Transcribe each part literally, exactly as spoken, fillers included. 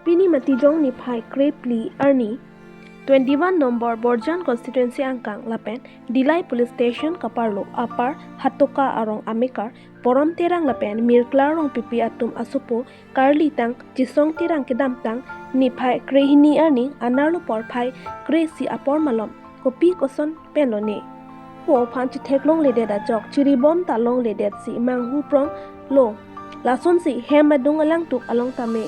Pini Matijong niphai krephli arni twenty-one number Borjan constituency angkang lapen Dillai police station kaparlo apar Hatoka arong amekar Porom Terang lapen Mirklar Rongpipi atum asopo karlitang Chisong Terang kedamtang niphai krehini arni anerlo porphai kresi apor malom kopi koson pen lone. Pu aphan chetheklongledet ajok chiribom ta longledetsi manghu pronglo. Lasonsi hem adung alangtuk along tame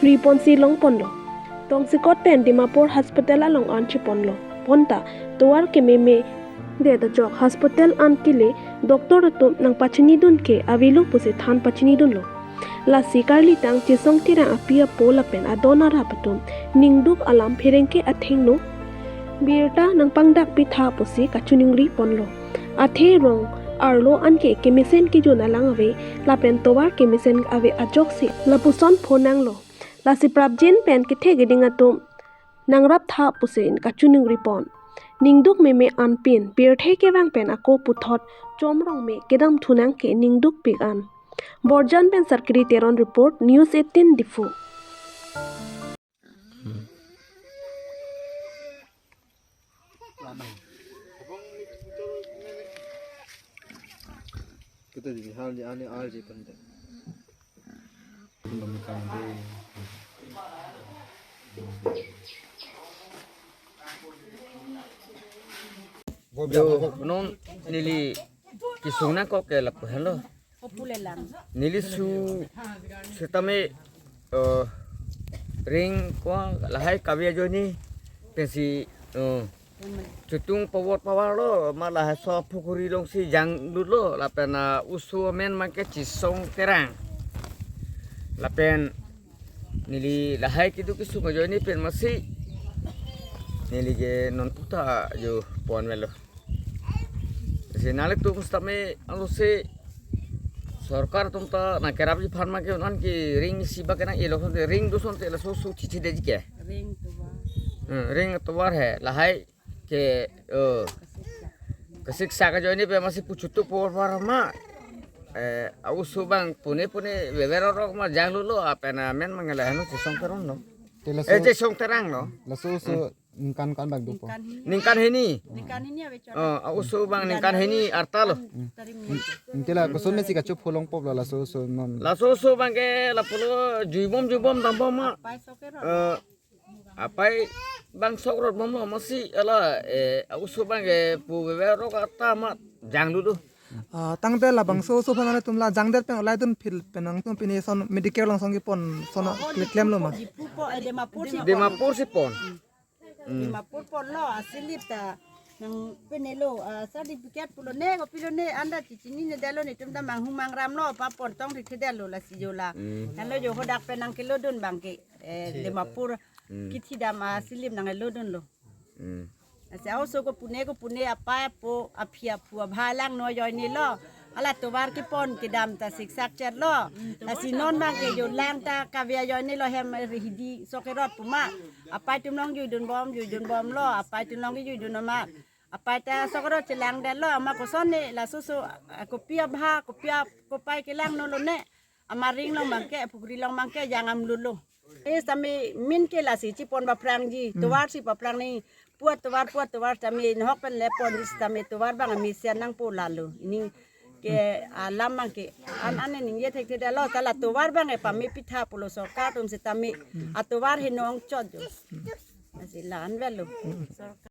riponsi longponlo. Tongsekot pen Dimapur hospital along an cheponlo. Bonta tovar kememedet ajok hospital an kele doctor atum nangpachinidun ke avelo pusi than pachinidunlo. Lasi karlitang Chisong Terang api apo lapen adon arap atum ningduk alam pherangke athengno birta nangpangdak pitha pusi kachiningri ponlo. Athe rong arlo anke kemesen kejun alang ave lapen tovar kemesen ave ajoksi lapuson phonanglo. Lasi prapjin pen kethe keding atum nangraptha pusi kachiningri pon. Ningduk meme anpin pirthe kevang pen ako puthot chomrong me kedamthunang ke ningdukpik an. Borjan pen Sarkiri Teron report, News eighteen Diphu. Kita di hal di ane al di pente. Yo, non neli kesung nangkok ke lapu henlo. Neli su setame, eh, ring ko lahai kave ajoine pensi, eh, chutung pavot pavarlo, ma lahai so pukhuri alongsi janglutlo, lapen, ah, oso amen abangke Chisong Terang. Lapen neli lahai keduk kesung ajoine pen masi neli ke non puta jo pon avelo. Si nanglitum setame alose sorkar atum ta nangkerapji aphan abangke non ke ring isi abangke nang-elo asonte, ring do asonte laso oso chichidetji ke. Ring tovar. Hmm, ring tovar he lahai ke, oh, kesiksak ajoine pen masi pu chutung pavot pavar ma, eh, oso abang pune pune veverok rok ma janglutlo, lapen amen abang lahai no Chisong Terang lo. Te laso, eh, Chisong Terang lo. Laso oso ningkan ko-an bak dopo? Ningkan hini. Ningkan hini. Ningkan hini ave chot. Oh, oso abang ningkan hini arta lo. Tarim ni. Te la koson mesi kachopho longpoplo laso oso non? Laso oso abangke lapulo juibom juibom dambom ma. Apai sok erot. Eh, apai abang sok erot bomlo masi ala, eh, oso abangke pu veverok ata ma janglutlo. Ah, tangte labangso oso aphan nanglitum la jangdet pen olai dunphit pen nangtum pini son medical along son kepon son klemlo ma? Diphu po, eh, Dimapur si pon. Dimapur si pon. Hmm. Dimapur ponlo, asilip ta nangpenelo, ah, certificate pulo ne, kopilo ne, anta chichinidetlo netum ta manghu mangramlo, pa pon tong thekthedetlo lasi jo la. Hmm. Henlo jo hadak pen nangkelodun abangke, eh, Dimapur, hmm, kithi dam asilip nanglodunlo. Hmm. Lasi oso kopune kopune apai apo aphi aphu abha langno ajoinelo. Hala tovar kepon kedam ta siksak chetlo. Lasi non abangke jo lang ta kave ajoinelo hem hidi sok erot pu ma. Apai atum along juidunbom, juidunbomlo. Apai atum along juidun ma. Apai ta sok erot chelangdetlo. Amat koson ne laso oso, ah, kopi abha, kopi ap-, kopai kelangno lone. Amat ring along abangke, pukhuri along abangke jang amlutlo. Eh, sami min ke lasi chepon paphrangji, hmm, tovar si paphrang ni, pu atovar, pu atovar sami nahok pen le ponji sami tovar abang amesen nangpo lalo. Ini ke alam abangke an an ningje thekthedetlo, ta la tovar abang epame pitha pulo sorkar atum sitame, atovar heno ongchot jo. Lasi la-an avelo.